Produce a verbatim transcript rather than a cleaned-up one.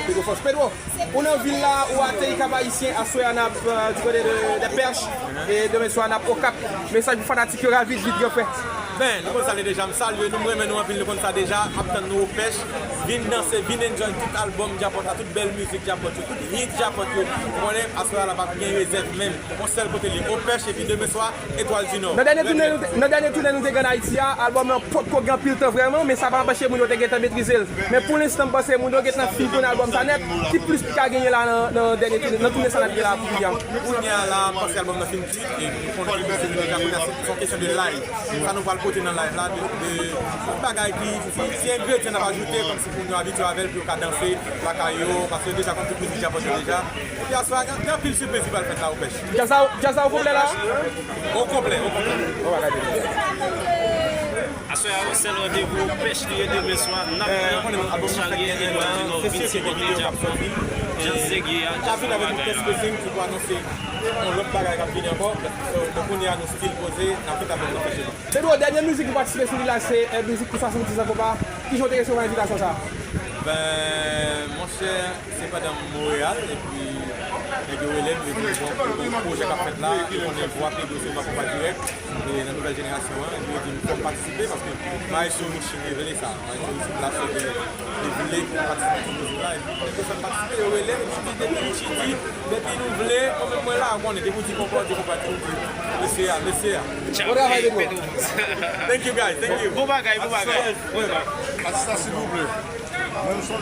Pedro Fòs. Pedro, ou nan vil la, ou ateri Kap Ayisyen, aswè a n ap euh, du côté de, de Pèch, e demen swa n ap Okap. Mesaj pou fanatik yo rapid, vit, gran frè. Ben, nou konn sa deja, m salye nou, m renmen nou anpil, nou konn sa deja, ap tann nou Opèch. Vin danse, vin enjoy tout albòm Djapòt la, tout bèl mizik Djapòt yo, tout hit Djapòt yo. Ou konnen, aswè a la p ap gen rezèv menm. Yon sèl kote li, Opèch, epi demen swa, Etwal di Nò. Nan dènye tounen nou te, nan dènye tounen nou te gen Ayiti a, albòm nan potko gen anpil tan vrèman, men sa pa anpeche moun yo te gentan metrize l. Men pou lenstan, m panse moun yo gentan fin konn albòm sa nèt. Ki plis ki ka genyen la nan, nan dènye tounen, nan tounen sa n ap gen la pou kounye a? Kounye a la, m panse albòm nan fin kwit, e nou konnen ke mizik nou deja konnen, se yon kesyon de live. Sa nou pral pote nan live la, de, de, de bagay ki, ki, ki engredyan n ap ajoute, kòmsi pou moun yo abitye avè l, pou yo ka danse lakay yo, paske yo deja konn tout mizik Djapòt yo deja. Epi aswè a, gen, gen anpil sipriz ki pral fèt la, Opèch. Djaz la, djaz la o konplè la? O konplè, o konplè. Aswè a, yon sèl randevou, Opèch li ye demen swa, n ap nan Chalye Edward Dinò, vin sipòte Djapòt, djaz reggae a, djaz nan bagay la. Ki pou anonse yon lòt bagay k ap vini ankò. So, kounye a nou still poze, n ap fè albòm nan fè chemen. Pedro, dènye mizik ou patisipe sou li la, se eh, mizik pou swasanndiz an konpa. Kijan w te resevwa envitasyon sa a? Ben, monchè, se pandan Monreyal, epi nèg yo rele m, yo di m, bon, gen yon pwojè k ap fèt la, yo konnen vwa Pedro se vwa konpa dirèk, e nan nouvèl jenerasyon an, epi yo di m fò m patisipe, paske Maestro Richie te vle sa, Maestro Richie Blanchard te, te vle pou m patisipe sou mizik la, epi nèg yo fè m patisipe, yo rele m, epi m di, depi Richie di, depi nou vle, mwen menm mwen la, ou konnen, depi w di konpa, w di konpa, depi w di mesye a, mesye a. Bon travay, Pedro. Thank you, guys, thank you. Bon bagay, bon bagay. Atis la, silvouplè. Mwen, m se yon